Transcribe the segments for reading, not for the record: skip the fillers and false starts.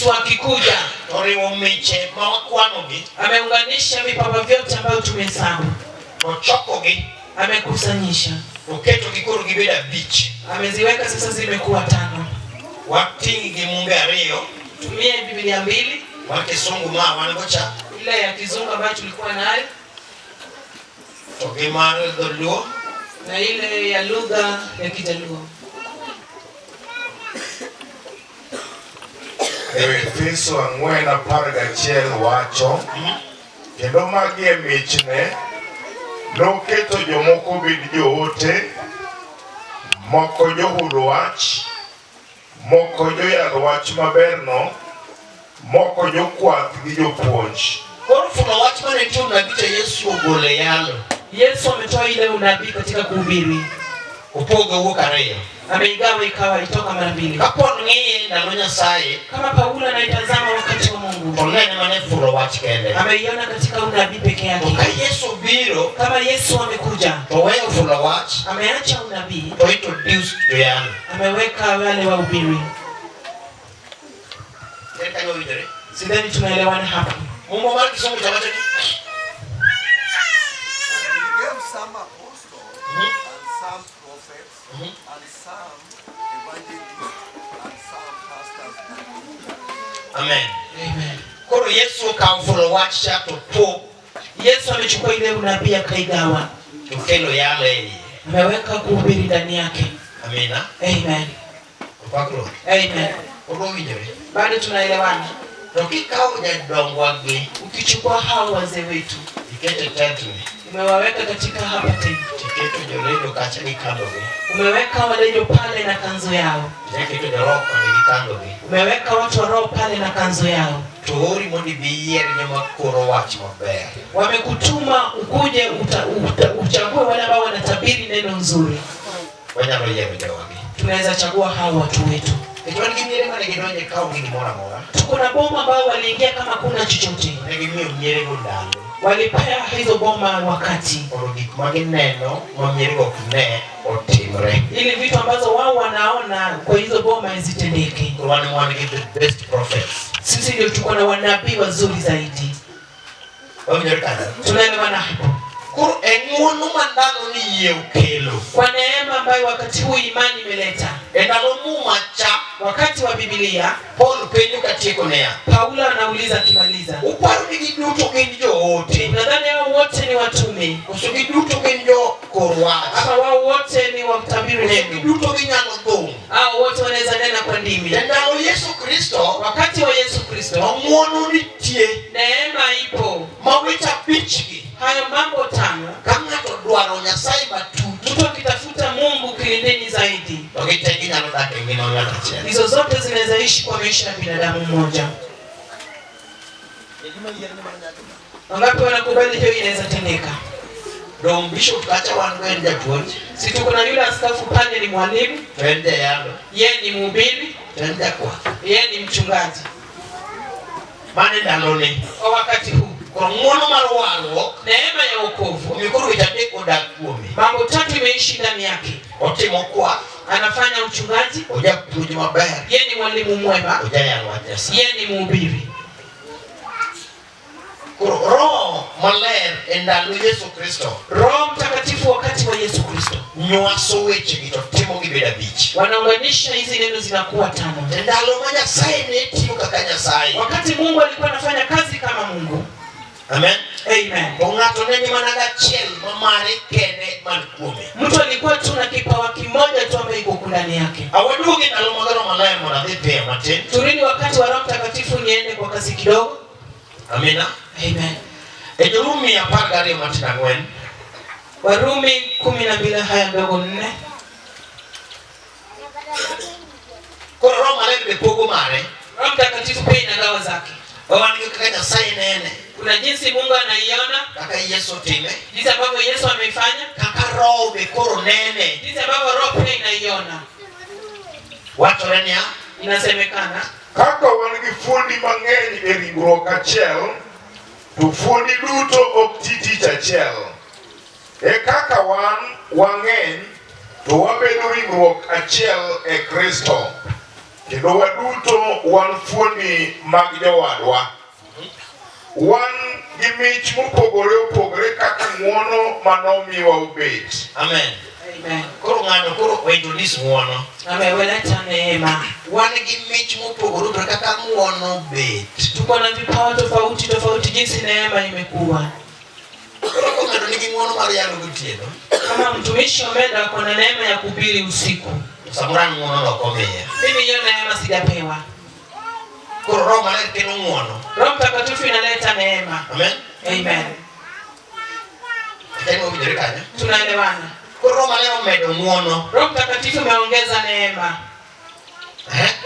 Yesu akikuja Oriwo miche ma wakwanogi, ameunganisha vipawa vyote ambavyo tumehesabu, ochokogi, amekusanyisha, oketogi koro gibedo abich. Ameziweka sasa zimekuwa tano. Wating' gi mumbe ariyo Tumie Biblia mbili, mar kisungu ma wan go cha ile ya kizungu ambayo tulikuwa nayo to gi mar dholuo. Na ile ya lugha ya Kijaluo. E Efeso 4:11 wacho, kendo magi e michne, noketo jomoko obed joote, moko johul wach, moko joyal wach maberno, moko jokwath gi jopuonj. Koro fulo wach mane nitie unabii cha Yesu ogolo e yalo. Yesu ametoa ile unabii katika kuhubiri, Opogo wuok ariyo. Ameigawa ikawa itoka mara mbili. Ka Paul ng'iye ndalo Nyasaye, Kama Paulo anaitazama wakati wa Mungu, onene mana e fulo wach kende. Ameiona katika unabii peke To yake. ka Yesu obiro, Kama Yesu amekuja, to weyo fulo wach, ameacha unabii, to introduce joyalo. Ameweka wale wahubiri. En kanyo winjore? Sidhani tunaelewana hapa. Mumba mar kisungu cha wacho ni And he gave some apostles and some prophets and some evangelists and some pastors and teachers. Amen. Amen. Koro Yesu okawo fulo wach cha to pok Yesu amechukua ile unabii akaigawa, to kelo yalo e iye. Ameweka kuhubiri ndani yake. Amina. Amen. Opak Ruoth. Amen. Pod wawinjore. Bado tunaelewana. To kikawo jodongwagi Ukichukua hao wazee wetu iketo e tent ni, umewaweka katika hapa tena, tiketo joredio kacha gi kandhogi, umeweka walejo pale na kanzu yao, tiketo joroho koni gi kandhogi, umeweka watu wa roho pale na kanzu yao. To ori mondo ibi iyier joma koro wach maber. Wamekutuma ukuje uchague wale ambao wanatabiri neno nzuri. Wanyalo yiero jogi. Tunaweza chagua hao watu wetu. Nikech wan gi miere mane gidonjo e kawo gi gimoro amora. Tuko na boma ambao waliingia kama kuna chochote. Ne gimiyo mierego ndalo. Walipea hizo boma wakati. Mondo gik ma gineno ma mierego ok ne otimre. Ili vitu ambazo wao wanaona kwa hizo boma zitendeke. Koro wan wan gi the best prophets. Sisi ndio tuko na wanabii wazuri zaidi. Wawinjore kanyo? Tunaelewana hapo? Koro e ng'wono ma ndalo ni yie okelo. Kwa neema ambayo wakati huu imani imeleta. E ndalo Muma cha, wakati wa Biblia, Paul penjo katieko niya. Paulo anauliza akimaliza. Uparo ni giduto gin joote? Unadhani hao wote ni watume? Koso giduto gin jokor wach? Ama wao wote ni watabiri Koso neno? giduto ginyalo dhum? Hao wote wanaweza nena kwa ndimi. E ndalo Yesu Kristo, wakati wa Yesu Kristo, ng'wono nitie. Neema ipo. Ma weche abich gi, hayo mambo tano, ka ng'ato dwaro Nyasaye matut, mtu akitafuta Mungu kilindeni zaidi, to gite ginyalo dak e ngima ng'ato achiel. Hizo zote zinaweza ishi kwa maisha ya binadamu mmoja. Wangapi wanakubali hiyo inaweza tendeka? Dong bishop kacha wan go en japuonj. Si tuko na yule askofu pale ni mwalimu. To en jayalo. Yeye ni mhubiri. To en jakwath. Yeye ni mchungaji. Mano e ndalone. Kwa wakati huu. Koro ng'wono mar warruok, neema ya wokovu, omiyo koro weche adek odak kuome. Mambo tatu imeishi ndani yake. Otimo kwath. Anafanya uchungaji. Ojapuonj maber. Yeye ni mwalimu mwema. Ojayal wach Nyasaye. Yeye ni mhubiri. Koro Roho Maler e ndalo Yesu Kristo, Roho Mtakatifu wakati wa Yesu Kristo, nywaso wechegi to timo gibedo abich. Wanaunganisha hizi neno zinakuwa tano. E ndalo ma Nyasaye ne tiyo kaka Nyasaye, wakati Mungu alikuwa anafanya kazi kama Mungu. Amen. Amen. To ng'ato ne ni mana gachiel ma mare kende man kuome. Mtu alikuwa tu na kipawa kimoja tu ambaye iko ndani yake. Awaduogi ndalo mag Roho Maler mondo adhi piyo matin. Turudi wakati wa Roho Mtakatifu niende kwa kasi kidogo. Amina. Amen. E Jorumi 12 matindo ang'wen. Warumi 12 haya ndogo 4. Koro Roho Maler be pogo mare. Roho Mtakatifu pia inagawa zake. Wan gi kaka Nyasaye nene. Kuna jinsi Mungu anaiona, Kaka Yesu time, jinsi ambavyo Yesu ameifanya, kaka Roho be koro nene. Jinsi ambavyo Roho pia inaiona. Wachore niya, inasemekana kaka wan gi fuondi mang'eny e ringruok achiel, to fuondi duto ok ti tich achiel. E kaka wan wang'eny, to wabedo ringruok achiel e Kristo, Kendo waduto wan fuoni mag jowadwa. Wan gi mich mopogore opogore kaka ng'uono manomiwa obet. Amen. Amen. Koro ng'ano koro o introduce ng'uono. Ameweleta neema. Wan gi mich mopogore opogore kaka ng'uono bet. Tuko na vipawa tofauti tofauti jinsi neema imekuwa. Koro ka ng'ato nigi ng'uono mar yalo gotieno, Kama mtumishi Omeda ako na neema ya kuhubiri usiku, to samoro an ng'uono no ok omiya. Mimi hiyo neema sijapewa. Koro Roho Maler kelo ng'uono. Roho Mtakatifu inaleta neema. Amen. Amen. Kata owinjore kanyo. Tunaelewana? Koro Roho Maler omedo ng'uono. Roho Mtakatifu umeongeza neema.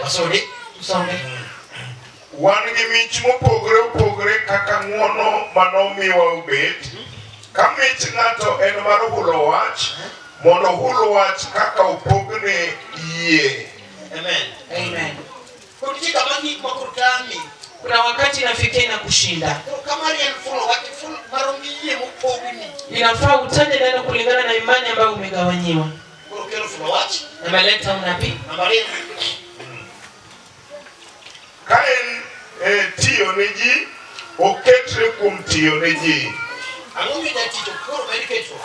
Wasudi. Tusonge. Wan gi mich mopogore opogore kaka ng'uono manomiwa obet. Ka mich ng'ato en mar hulo wach, mondo ohul wach kaka opogne yie. Amen. Amen. Koro nitie kama gik moko tami. Kuna wakati inafikia inakushinda. Koro kama en fulo wach ful marom gi yie mopogni. Inafaa utaje neno kulingana na imani ambayo umegawanyiwa. Koro kelo fulo wach. Ameleta unabii. Namba ariyo. Ka en tiyo ne ji, oketre kuom tiyo ne ji. Ang'o miyo jatich ok koro med ketruok?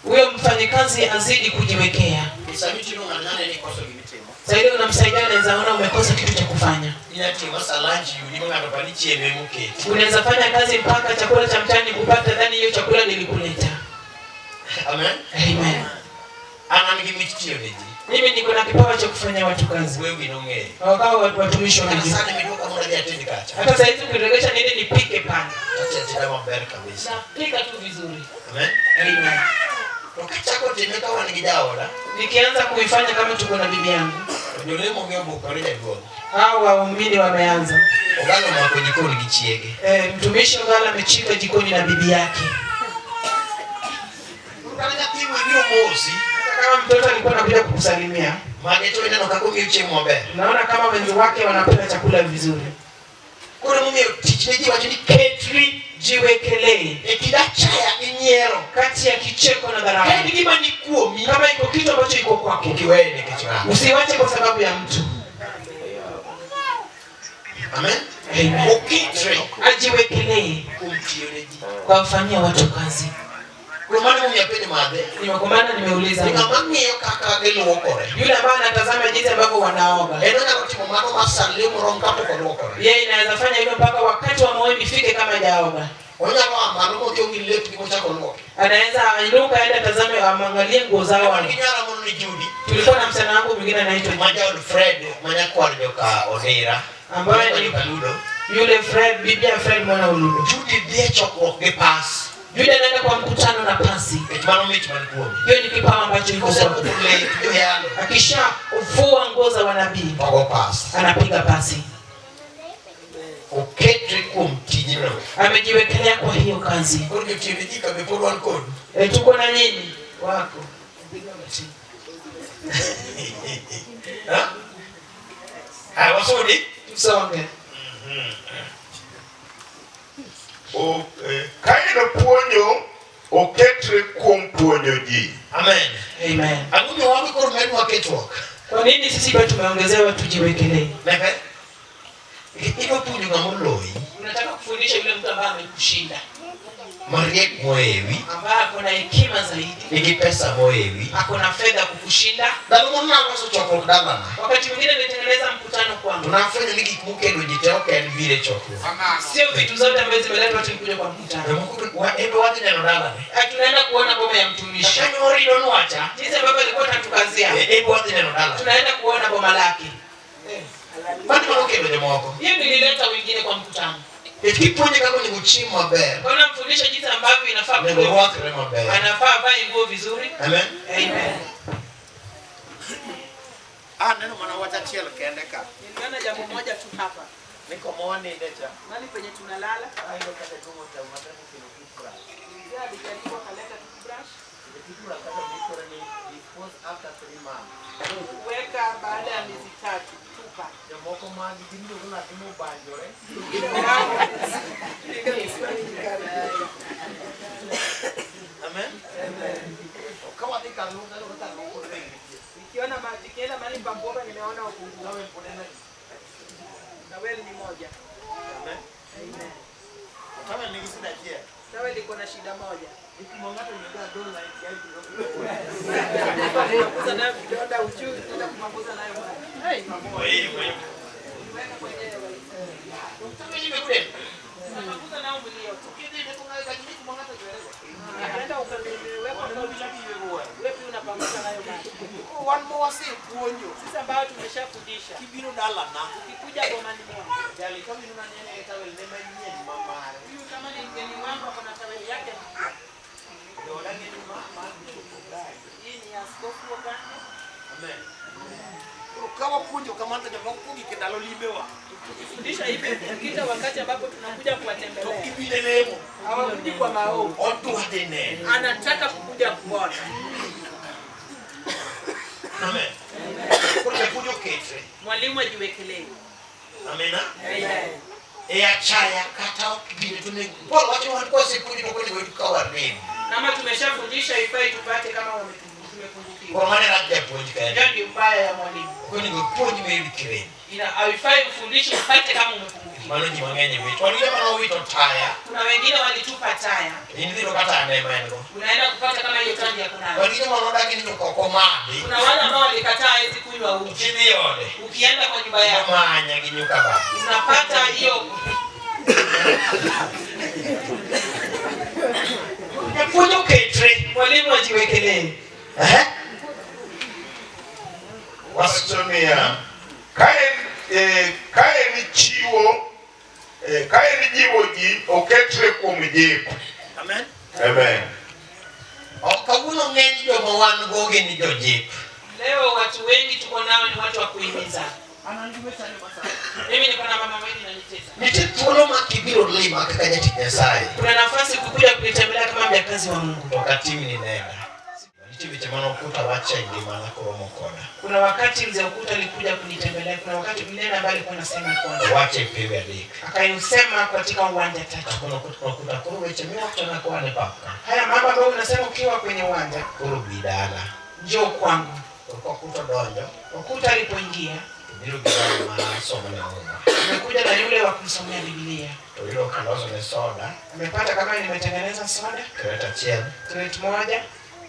Huyo mfanyikazi azidi kujiwekea. Sama itimo ng'ato nyalo ni ikoso gimitimo. Sasa ile unamsaidia, anaweza ona umekosa kitu cha kufanya. Inyalo timo sa lunch yudi ma ng'ato pani chieme moketi. Unaweza fanya kazi mpaka chakula cha mchana kupata, dhani hiyo chakula nilikuleta. Amen. Amen. An an gi mich tiyo ne ji. Mimi niko na kipawa cha kufanya watu kazi. Wewe winong'eyo. Wakawa watu watumishi Kata wanajua. sani miduoka mondo adhi ated kacha. Hata saa hizi ukiregesha niende nipike pale. Tatedo ateda maber kabisa. Napika tu vizuri. Amen. Amen. To kachako time ka wan gi jaoda, Nikianza kuifanya kama tuko na bibi yangu. to jolemo ong'eyo bukore jaduong'. Hao waumini wameanza. Ogalo omako jikon gi chiege. Mtumishi Ogalo amechika jikoni na bibi yake. Kata nyathi webiro mosi, Hata kama mtoto alikuwa anakuja kukusalimia, mage to ineno kaka omiyo chiemo maber. naona kama wenzi wake wanakula chakula vizuri. Koro emomiyo tich ne ji wacho ni ketri Jiwekelee e kind achaya gi nyiero. kati ya kicheko na dharau. Ka en gima ni kuomi, Kama iko kitu ambacho iko kwako, kik iweye nikech ng'ato. usiwache kwa sababu ya mtu. Amen. Amen. Oketre Ajiwekelee kuom tiyo ne ji. kwa kufanyia watu kazi. Kuom mano emomiyo apenjo madhe, Ni kwa maana nimeuliza ni ng'ama ng'iyo kaka giluokore. yule ambaye anatazama jinsi ambavyo wanaoga, En onyalo timo mano mar sa lemo rom kapok oluokore. yeye inaweza fanya hivyo mpaka wakati wa maombi ifike kama hajaoga. Onyalo aa malo modhi ong'i lepgi mochako luoke. Anaweza inuka aende atazame, amwangalie nguo zao. Wan gi nyara moro ni Judy, Tulikuwa na msichana wangu mwingine anaitwa ma jaod Fred ma nyakwar joka Odira, ambaye ni joka Ludo. yule Fred, bibi ya Fred mwana Uludo. Judy dhi e chokruok gi pas. Judy anaenda kwa mkutano na pasi. Nikech mano mich man kuome. Hiyo ni kipawa ambacho iko Koseluoko kwake. lep joyalo, Akishafua nguo za wanabii ogo pas. anapiga pasi. Oketre kuom tijno. Amejiwekelea kwa hiyo kazi. Koro jotiyo ne ji ka be pod wan kodu. Tuko na nyinyi wako. Ha? Aya, wasudi. Tusonge. Ka en puonjo, oketre kuom puonjo ji. Amen. Amen. Ang'o miyo wan koro medwa ketruok? Kwa nini sisi bado tumeongezewa tujiwekelee? Nepe? Idwa puonjo ng'ama oloyi, Unataka kufundisha yule mtu ambaye amekushinda, mariek mohewi, ambaye ako na hekima zaidi, nigi pesa mohewi. ako na fedha kukushinda. Ndalo moro naloso chokruok dalana. Wakati mwingine nilitengeneza mkutano To kwangu, nafwenyo ni gik mokelo ji te ok en biro e chokruok. sio vitu zote ambazo zimeletwa watu kuja kwa mkutano. Jomoko en be wadhi neno dalane. Tunaenda kuona boma ya mtumishi, Kaka oridonwa cha, jinsi ambavyo alikuwa anatukazia. en be wadhi neno dalane. Tunaenda kuona boma lake. Mano manokelo jomoko. Hiyo nilileta wengine kwa mkutano. Nikech kipuonje kaka onego ochiem maber, Kwa namfundisha jinsi ambavyo inafaa onego kula, orwakre maber. anafaa avae nguo vizuri. Amen. Amen. Aneno mana wach achiel kende ka. Niliona jambo moja tu hapa. Ni koma waninde cha. Mahali penye tunalala. Ayudo kaka jaduong' otemo matek okelo toothbrush. Mzee alijaribu akaleta toothbrush. The toothbrush kaka ndikore ni dispose after 3 months. Weka baada ya miezi 3 tupa. Jomoko magi gin iluongo nyathi mobanjore. Amen. Ka wadhi kar luok, aneno kaka luoko lewni. Nikiona maji, nikienda mahali pa kuoga nimeona upungufu. Towel pod en Tawel ni moja. Amen. Amen. Tawel nigi shida achiel. Tawel iko na shida moja. Ipimo ng'ato yudo adhola e Kupanguza nayo kidonda ujui, unaenda kupanguza nayo maji. Hey. Weka kwenyewe. Unapanguza nayo mwili yote. Unaenda ukaweka wewe pia unapanguza nayo maji. Wan mowasepuonjo Sisi ambao tumeshafundisha, kibiro dalana ukikuja bomani mwangu, jali kabiro nanene tawel ne manyien ma mare huyu kama ni mgeni wangu ako na taweli yake mpya. joda ng'eni ma mar Bishop Ogai. Hii ni ya Askofu Ogange. Amen. Koro ka wapuonjo kamano to jomoko kuogik e ndalo limbewa Tukifundisha hivi kita wakati ambapo tunakuja to kuwatembelea, gibiro e lemo hawakuji kwa maombi, odwa dhi neno. anataka kukuja kuona. Amen. Koro japuonj oketre. Mwalimu ajiwekelee. Amina. Amen. E achaya kata ok biro to ne Paul wacho wan kwasepuonjo to koro onego ka warem. Kama tumeshafundisha ifai tupate kama tumepungukiwa. Koro mano e rach japuonj kende. Hiyo ndio mbaya ya mwalimu. Ok onego ipuonj miyud kirem. Ina haifai ufundishe upate kama umepungukiwa. Mano ji mang'eny wito. Wan gi joma nowito taya. Kuna wengine walitupa taya, In idhi yudo ka taya ne ema en go. unaenda kupata kama hiyo tangi yako nayo. Wan gi joma nodagi ni nyuka ok omadhi. Kuna wale ambao walikataa hawezi kunywa uji. Kidhi e ode. Ukienda kwa nyumba yako Omanya gi nyuka ba. unapata hiyo. Japuonj oketre. Mwalimu ajiwekelee. Ehe. Wacho niya, ka en, ka en chiwo, ka en jiwo ji, oketre kuom jip. Amen. Amen. Ok kawuono ng'eny joma wan go gin jojip. Leo watu wengi tuko nao ni watu wa kuhimiza. Mimi niko na mama wengi nanitesa. Nitie thuolo ma kibiro lima kaka jatich Nyasaye. Kuna nafasi kukuja kunitembelea kama mjakazi wa Mungu. To ok atimni nenda. Nitie weche mane Okuta wacho e ngimana koromo koda. Kuna wakati mzee Okuta alikuja kunitembelea, kuna wakati mnene ambaye alikuwa anasema kwanza, Owacho e pewe adek. akayosema katika uwanja tatu. Akono Okuta koro weche miwachona koa ne pap ka. Haya mambo ambayo unasema ukiwa kwenye uwanja, Koro bi dala. njoo kwangu. To Kokuta odonjo, Okuta alipoingia, to biro gi jal ma somone muma. amekuja na yule wa kumsomea Biblia. To yudo ka losone soda, Amepata kama nimetengeneza soda crate achiel, crate moja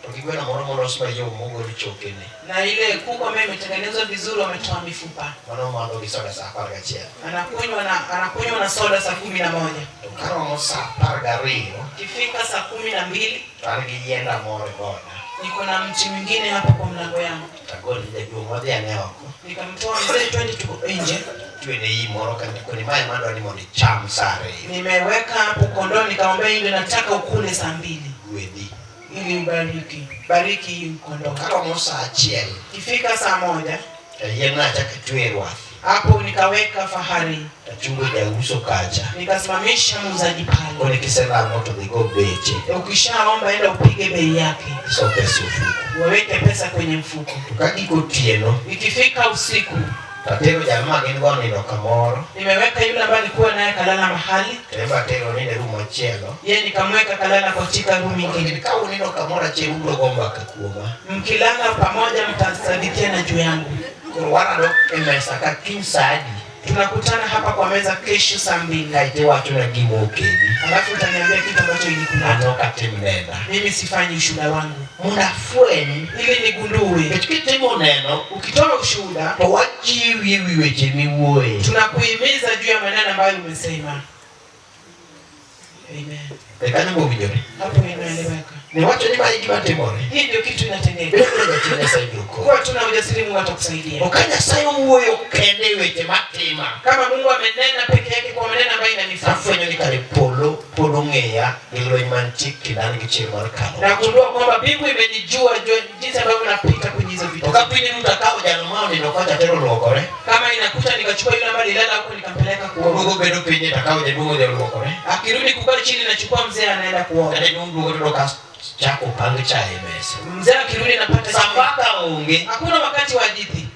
to gi gweno moro molos mayom mogol chokene. na ile kuku ambayo imetengenezwa vizuri, wametoa mifupa. Mano omadho gi soda sa 11. Anakunywa na soda saa 11. To karomo sa 12, Ikifika saa 12 to an gi yienda moro e dhoda. niko na mti mwingine hapa kwa mlango yangu. Tagol jaduong' wadhi ane oko. Nikamtoa mzee, twende tuko nje. Twene yi moro ka nikoni mae madwa ni mondo icham sa 2. Nimeweka hapo kondoo, nikamwambia hii ndio nataka ukule saa 2 Gwedhi. ili ubariki bariki hii kondoo. Karomo sa 1, Ikifika saa 1 to yien achako atwe e rwath. hapo nikaweka fahari, Tachungo jauso kacha. nikasimamisha muuzaji pale. Koni kiselamo to dhi go beche. Ukishaomba enda upige bei yake, Iso pesa e ofuko. waweke pesa kwenye mfuko. To ka giko otieno, Ikifika usiku, tatero jal ma gin go nindo kamoro. nimeweka yule ambaye alikuwa naye kalala mahali, To en be atero nindo e rum machielo. yeye nikamweka kalala katika room nyingine. Ka unindo kamoro achiel ubiro go mbaka kuoma. Mkilala pamoja mtasadikiana juu yangu. Koro warado e mesa ka kiny sa adi. Tunakutana hapa kwa meza kesho saa 2. Kaeto iwachona gima okeli. Alafu utaniambia kitu ambacho ilikuleta. An ok atim nenda. Mimi sifanyi ushuhuda wangu Mondo afweny. ili nigundue. Nikech kitimo neno, Ukitoa ushuhuda, to wajiwi ewi weche miwuoye. tunakuhimiza juu ya maneno ambayo umesema. Amen. E kanyo mowinjore. Hapo inaeleweka. Ne wacho ni mae gima timore. Hii ndio kitu inatendeka. Bedo kod jachien Nyasaye biro konyi. Kuwa tuna ujasiri, Mungu atakusaidia. To ka Nyasaye owuoyo kende e weche matima, Kama Mungu amenena peke yake kwa maneno ambayo inanifaa, afwenyo ni kare polo pod ong'eya gi lweny mantie kinda an gi chir mar kalo. nagundua kwamba mbingu imenijua jinsi ambavyo napita kwenye hizo To vitu. ka piny ruto akawo jal ma onindo kocha tero luokore, Kama inakuta nikachukua yule ambaye alilala huko nikampeleka kuoga, oduogo bedo piny to akawo jaduong' odhi oluokore. akirudi kukaa chini nachukua mzee anaenda kuoga. Ka jaduong' duogo to ka chako pang chae e mesa. Mzee akirudi napata Sa chai. mbaka onge, Hakuna wakati wa hadithi.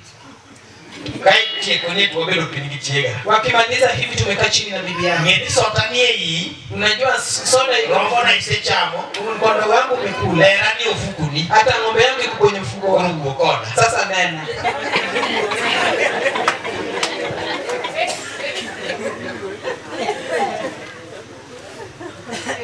ka itieko ni to wabedo piny gi chiega. Wakimaliza hivi tumekaa chini na bibi yangu. Ng'e ni soda ni e iyi, Unajua soda iko rombona isechamo, mkondo wangu umekula, lera ni ofukuni, hata ng'ombe yangu iko kwenye mfuko koro wangu. wuo koda. Sasa nena.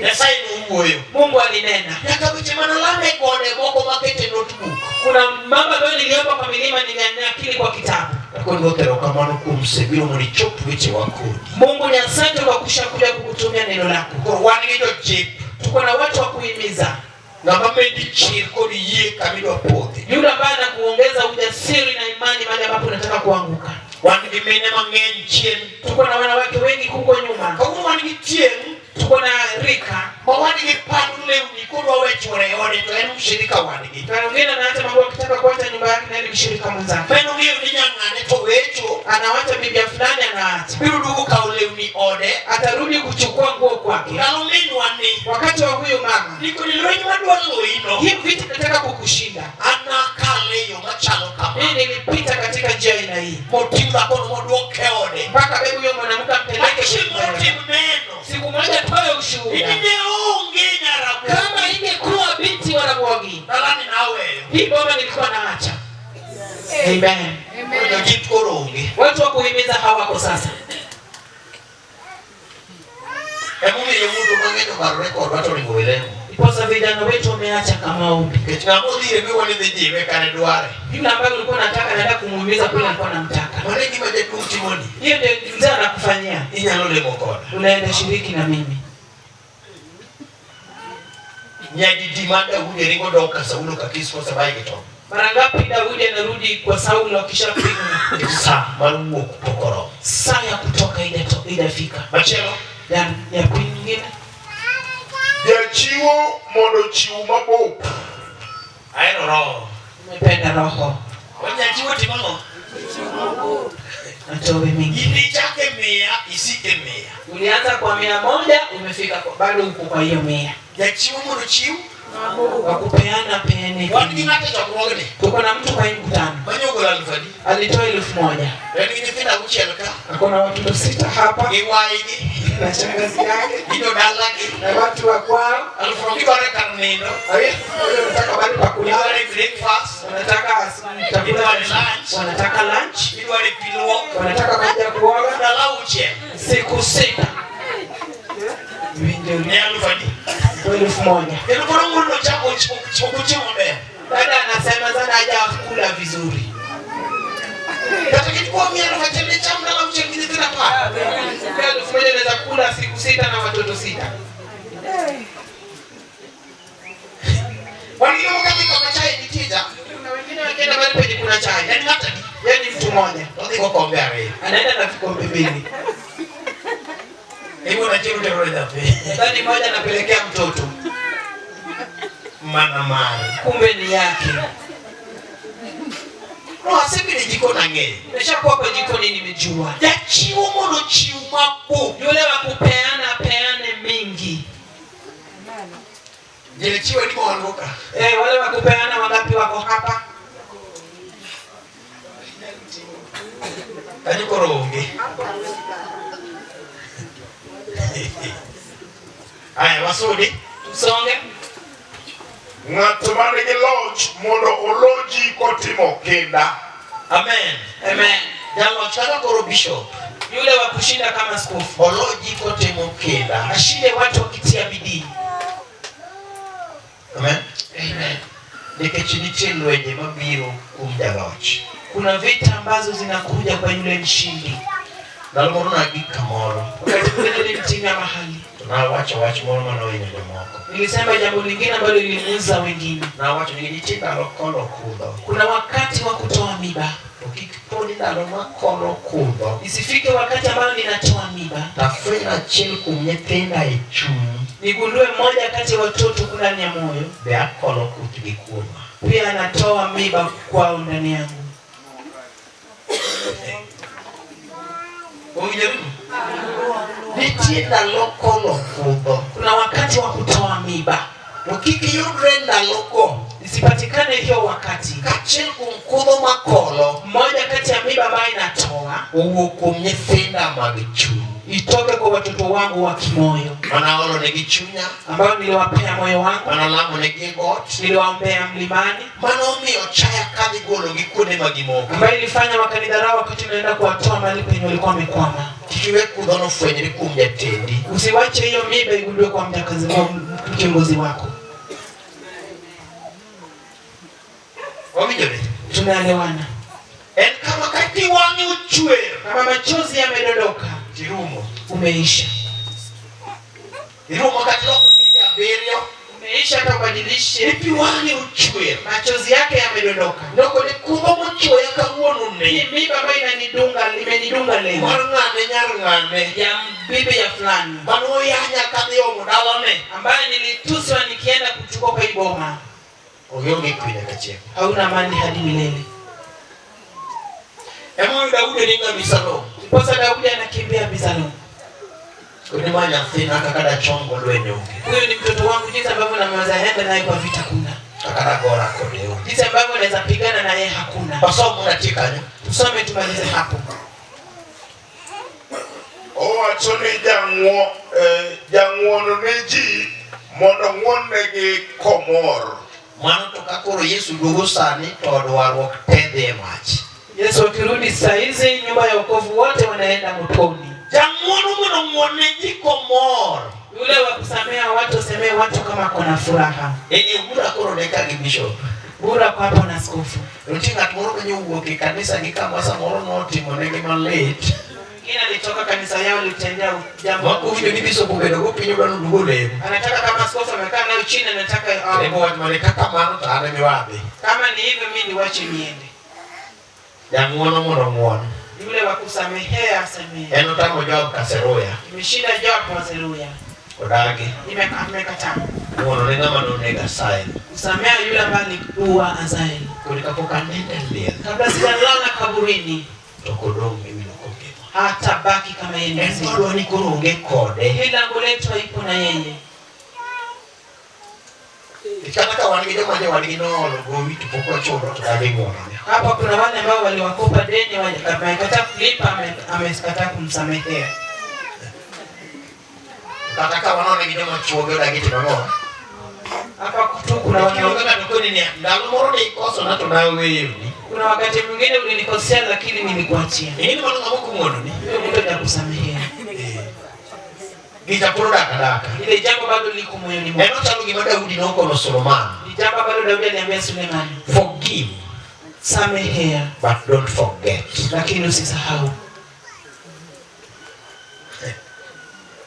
Nyasaye nowuoyo. Mungu alinena. Nyaka weche manolame gode moko makete notebook. Kuna mambo ambayo niliomba kwa milima, nilianakili kwa kitabu. Akoni Ruoth erokamano kuom sebiro mondo ichop wechewa kodi. Mungu ni asante kwa kushakuja kukutumia neno lako. Koro wan gi jojip. Tuko na watu wa kuhimiza, Ng'ama medi chir kod yie kamidwa podhi. yule ambaye anakuongeza ujasiri na imani mahali ambapo unataka kuanguka. Wan gi mine mang'eny chien. Tuko na wanawake wengi huko nyuma, Kawuono wan gi tieng' tuko na rika ma wan gi pandu lewni kodwa we chuore e ode to en mshirika wan gi. na wengine anaacha mambo akitaka kuacha nyumba yake naye ni mshirika mwenzake, Ma en ong'eyo ni nyang'ane to wecho anawacha bibia fulani, anaacha biro duogo kawo lewni ode. atarudi kuchukua nguo kwake. Ndalo minwa ni Wakati wa huyo mama, nikoni lweny madwa loyino hii vita nataka kukushinda. anakale e yo machalo kama. Mimi nilipita katika njia aina hii Moting' dhakono moduoke e ode. mpaka bebu huyo mwanamke ampeleke Chieng' moro kwenye tim nyumba. neno. Siku moja tuwe ushuhuda. Inine onge nyarabuogi. Kama ingekuwa binti wa Ramogi, Dalani naweyo. hii boma nilikuwa naacha. Amen. Koro jojip koro onge. Watu wa kuhimiza hawako sasa. Emomiyo yawuotwa mang'eny obarore kodwa to oringo we lemo. Ndiposa vijana wetu wameacha kama ombi. Nikech ng'ama odhire miwa ni dhi jiwe kare dware. Yule ambaye ulikuwa unataka naenda kumuhimiza kule alikuwa anamtaka. Mano e gima jaduong' timoni. Hiyo ndio mzee anakufanyia. Inyalo lemo koda. Unaenda shiriki na mimi. Nyadidi ma Daudi ringo dok ka Saulo ka Kish kosebaye gi tong'. Mara ngapi Daudi anarudi kwa Saulo akishapigwa? Sa mar wuok pok oromo. Saa ya kutoka haijafika. Machielo. Ya pili nyingine. Jachiwo mondo ochiw mabup. Ahero roho. Nimependa roho. Jachiwo timo ang'o? Atowe mingi. In ichake mia, isike mia. Ulianza kwa 100, umefika kwa bado uko kwa hiyo 100. Jachiwo mondo ochiw. Wa kupeana peane. Wan gi ng'ato e chokruogni. Tuko na mtu kwa hii mkutano. Manyo ogolo alufu adi? Alitoa 1000. En gi nyithindo auchiel ka. Ako na watoto 6 hapa. Gi waygi. Na shangazi yake. Gi jodalagi. Na watu wa kwao. Alufu no gidwaro kar nindo. Wanataka mahali pa kulala. Gidwaro breakfast. Wanataka chakula. Gidwaro lunch. Wanataka lunch. Gidwaro pi luok. Wanataka maji ya kuoga. Ndalo auchiel. Siku 6. Ne alufu adi? 1000. Kendo koro ng'urno chako ok ochiemo maber. Dada anasema sana hajakula vizuri. Kata kichukua 1000 ne cham ndalo auchiel gi nyithindo 10. 1000 naweza kula siku 6 na watoto 6. Wan gi jomoko kadhi kama chai nitie ja. Kuna wengine wakienda mahali penye kuna chai. En ng'ato adi? Yeye ni mtu mmoja. Odhi go kombe 2. Anaenda na vikombe 2. Iwuon achiel utero ne nyathi. Sahani moja anapelekea mtoto. Mana mare. Kumbe ni yake. No, asebedo e jikon ang'eyo. Nimeshakuwa kwa jikoni nimejua. Jachiwo mondo ochiw mabup. Yule wa kupeana peane mingi. Jachiwo adi ma wan go ka? Wale wa kupeana wangapi wako hapa? Kanyo koro onge. Aya, wasudi. Tusonge. Ng'at man gi loch mondo oloji kotimo kinda. Amen. Amen. Jaloch kaka koro bishop. Yule wa kushinda kama askofu. Oloji kotimo kinda. Ashinde watu wakitia bidii. Amen. Amen. Nikech nitie lwenje mabiro kuom jaloch. Kuna vita ambazo zinakuja kwa yule mshindi. Ndalo moro nagik kamoro. Wakati mwingine nilimtinga mahali. To nawacho wach moro manohinyo jomoko. Nilisema jambo lingine ambalo lilimuuza wengine. Nawacho ni nitie ndalo kolo kudho. Kuna wakati wa kutoa miba. To kik poni ndalo ma kolo kudho. Isifike wakati ambao ninatoa miba. Tafweny achiel kuom nyithinda e chuny. Nigundue mmoja kati ya watoto ndani ya moyo. Be akolo kuthgi kuoma. Pia anatoa miba kwao ndani yangu. Owinjore? Nitie ndalo kolo kudho. Kuna wakati wa kutoa miba. To kik yudre ndalogo. Isipatikane hiyo wakati. Kachiel kuom kudho makolo. Mmoja kati ya miba ambayo inatoa owuok kuom nyithinda mag chuny. Itoke kwa watoto wangu wa kimoyo. Manaolo negi chunya. Ambao niliwapea moyo wangu. Manalamo negi e got. Niliwaombea mlimani. Manomiyo chaya kadhi gologi kuonde ma gimoko. Ambayo ilifanya wakanidharau wakati naenda kuwatoa mahali penye walikuwa wamekwama. Kik iwe kudhono fwenyre kuom jatendi. Usiwache hiyo miba igundue kwa mjakazi, kwa kiongozi wako. Wawinjore? Tunaelewana? En kama ka pi wang'i ochwer Kama machozi yamedondoka, tirumo. umeisha. Irumo kata iloko nyingi abiriyo. Umeisha hata Ni ubadilishe, pi wang'i ochwer. machozi yake yamedondoka. Nokone kudho mochwoya kawuono Hii ni miba ambayo inanidunga, imenidunga leo mar ng'ane nyar ng'ane ya bibi ya fulani manoyanya kadhi omo dalane ambayo nilituswa nikienda kuchukua kwa hii boma, onge kwe nyaka chieng'. hauna amani hadi milele. Emomiyo Daudi ringo Abisalom. Ndiposa Daudi anakimbia Abisalomu. Koni ma nyathina kaka dachom go lweny onge. Huyu ni mtoto wangu, jinsi ambavyo naweza enda naye kwa vita kuna, Kaka dagora kode onge. jinsi ambavyo naweza pigana naye hakuna. Wasom mondo atiek kanyo. Tusome tumalize hapo. Owacho ni jang'uono ne ji mondo ng'uonnegi komor. Mano to ka koro Yesu duogo sani to od warruok te dhi e mach. Yesu akirudi saa hizi, nyumba ya wokovu wote wanaenda motoni. Jang'uono mondo ng'uon ne ji komor. Yule wa kusamea watu asemee watu kama kona furaha. E bura koro ne ka gi bishop. Bura kwa hapo na askofu. Nitie ng'at moro manyo owuok e kanisa gi kama samoro notimo negi malit. Mwingine alitoka kanisa yao litendea jambo. Ma owinjo ni bishop obedo go piny odwa noduogo olem. Anataka kama askofu amekaa nayo chini, anataka Emo wach mane kaka mano to an emiwadhi. kama ni hivyo mimi niwache niende. Jang'uono mondo ong'uon. Yule wa kusamehea asamehe. En otamo Joab ka Zeruya. Imeshinda Joab wa Zeruya. Odagi. Amekataa Ng'uono ne ng'ama nonego Asael. kusamea yule ambaye alikuwa Azael. Koro kapok anindo e liel Kabla sijalala kaburini, to ok odong' miwilo kongima. hatabaki kama yeye ni En mzima. dhodwa ni koro onge kode. Hii lango letu haipo na yeye. Kata ka wan gi joma jowadgi noolo gowi to pok wachulo to dagi ng'uonone. Hapa kuna wale ambao waliwakopa deni wamekataa kulipa, amekataa kumsamehea. Kata ka wanone gi joma chuogi odagi timo ang'o? Hapa tu kuna Onge wale, ng'ato koni niya, ndalo moro ne ikosona to naweyoni. kuna wakati mwingine ulinikosea lakini nilikuachia. Ing'e ni mano ng'ama ok ong'uononi? Huyo mtu hajakusamehea. Eh. Gicha pod odak adaka. Ile jambo bado liko moyoni En mwake. ochalo gima Daudi nokono Solomon. Ni jambo ambalo Daudi aliambia Sulemani, Forgive samehea but don't forget. lakini usisahau.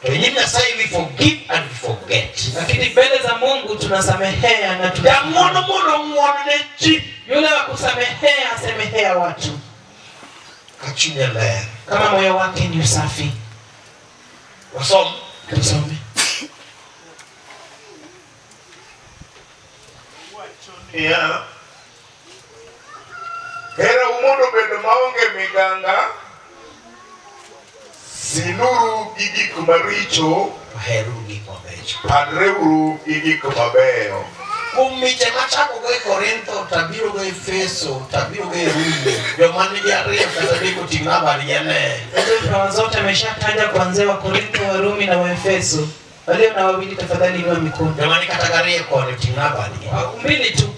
To e nyim Nyasaye we forgive and we forget. Lakini mbele za Mungu tunasamehea na Jang'uono tunasahau. mondo ong'uon ne ji Yule wa kusamehea asemehea watu ka chunye ler. kama moyo wake ni usafi. Wasom. Tusome. Niya, herau mondo obed maonge miganga, sinuru gi gik maricho, To heruru gik mabecho. padreuru gi gik mabeyo. Kuom miche machakogo e Korintho, tabirogo e Efeso, tabirogo e Rumi, joma nigi ariyo kata adek oting'o nambagi ane. Hizo vipawa zote ameshataja kuanzia Wakorintho, Warumi na Waefeso. Walio na wawili tafadhali inua mikono. Joma ni kata gariyo koni oting'o nambagi. Mbili tu.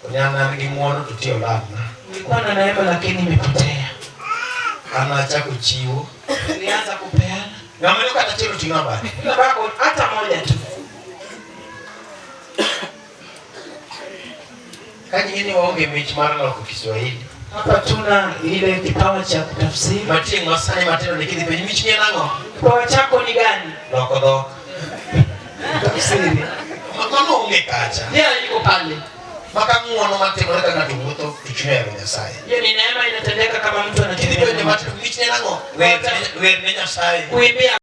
To an an gi ng'uono to tiyo lalna. Nilikuwa na neema lakini imepotea. An achako chiwo. Nilianza kupeana. Ng'ama ni kata achiel oting'o nambagi. Yule bako hata moja tu. Ka ji ni waonge mich mar loko Kiswahili. Hapa tuna ile kipawa cha kutafsiri. Matieng' masani matindo ni kidhi penj mich ni en ang'o? Kipawa chako ni gani? Loko dhok. Tafsiri. Mano onge kacha. Yeye yuko pale. Maka ng'uono matimore ka ng'ato wuotho to chunye ohero Nyasaye. Hiyo ni neema inatendeka kama mtu Kidhi anatembea penjo na matindo mich ni en ang'o? Wer ne Nyasaye. kuimbia.